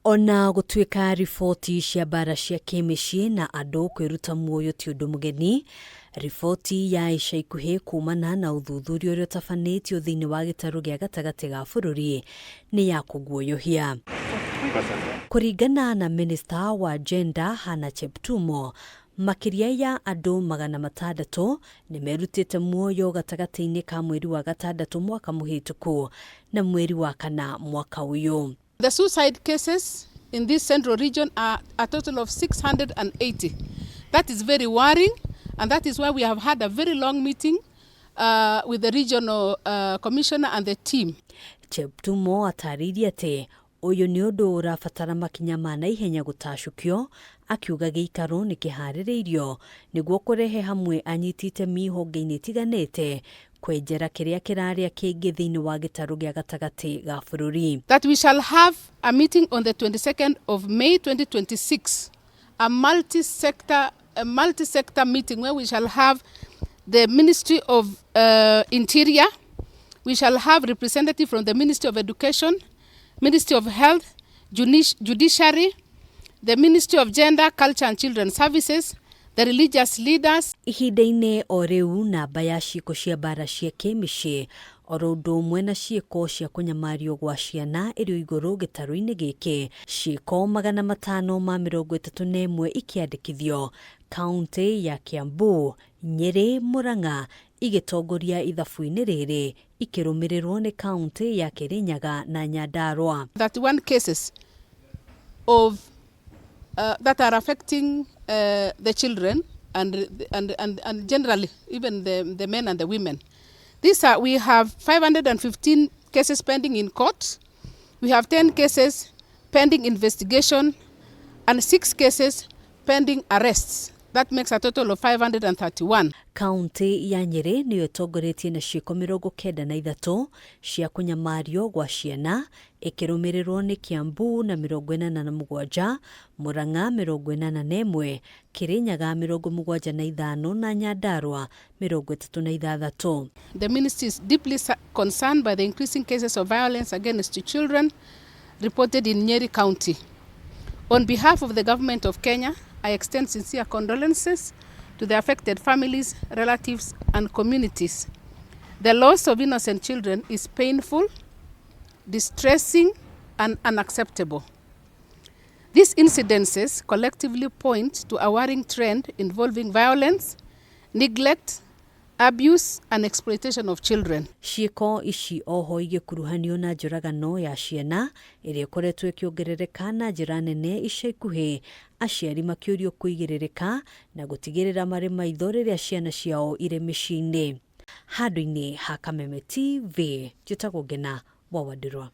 Ona gũtuĩka riboti cia mbara cia kĩmĩciĩ na andũ kwĩruta muoyo ti ũndũ mũgeni, riboti ya ica ikuhĩ kumana na ũthuthuria ũrĩa ũtabanĩtio thĩinĩ wa gĩtarũ gĩa gatagatĩ ga bũrũri nĩ ya kũguoyohia. Kũringana na minista wa gender Hannah Cheptumo, makĩria ya andũ 600 nĩ merutĩte muoyo gatagatĩ-inĩ ka mweri wa gatandatũ mwaka mũhĩtũku na mweri wa kana mwaka ũyũ. The suicide cases in this central region are a total of 680. That is very worrying, and that is why we have had a very long meeting with the regional commissioner and the team. Cheptumo atarĩirie atĩ ũyũ nĩ ũndũ ũrabatara makinya ma naihenya gũtacũkio, akiuga gĩikaro nĩ kĩharĩrĩirio nĩguo kũrehe hamwe anyiti itemi honge-inĩ itiganĩte kwenjera kĩrĩa kĩrarĩa kĩngĩ thĩinĩ wa gĩtarũ gĩa gatagatĩ ga bũrũri. That we shall have a meeting on the 22nd of May 2026, a multi-sector meeting where we shall have the Ministry of Interior, we shall have representative from the Ministry of Education, Ministry of Health, Judiciary, the Ministry of Gender, Culture and Children Services, the religious leaders. Ihinda-inĩ o rĩu, namba ya ciĩko cia mbara cia kĩmĩciĩ oro ũndũ ũmwe na ciĩko cia kũnyamario gwa ciana ĩrĩ igũrũ gĩtarũ-inĩ gĩkĩ, ciĩko 531 ikĩandĩkithio kaunti ya Kiambu, Nyĩrĩ, Murang'a igĩtongoria ithabu-inĩ rĩrĩ, ikĩrũmĩrĩrwo nĩ kaunti ya Kirinyaga na Nyandarua. 31 cases of that are affecting the children and generally even the men and the women. These are, we have 515 cases pending in court. We have 10 cases pending investigation and 6 cases pending arrests. That makes a total of 531. Kaunti ya Nyĩrĩ nĩyo ĩtongoretie na ciĩko 93 cia kũnyamario gwa ciana, ĩkĩrũmĩrĩrwo nĩ Kiambu na 87, Murang'a 81, Kirinyaga 75 na Nyandarua 36. The ministry is deeply concerned by the increasing cases of violence against children reported in Nyeri County. On behalf of the government of Kenya, I extend sincere condolences to the affected families, relatives, and communities. The loss of innocent children is painful, distressing, and unacceptable. These incidences collectively point to a worrying trend involving violence, neglect, abuse, and exploitation of children. Ciĩko ici oho igĩkuruhanio na njũragano ya ciana ĩrĩa ĩkoretwo ĩkĩongerereka na njĩra nene ica ikuhĩ, aciari makĩũrio kũigĩrĩrĩka na gũtigĩrĩra marĩ maitho rĩrĩa ciana ciao irĩ mĩciĩ-inĩ. Handũ-inĩ ha Kameme TV, njĩtagwo Ngena wa Wandirwa.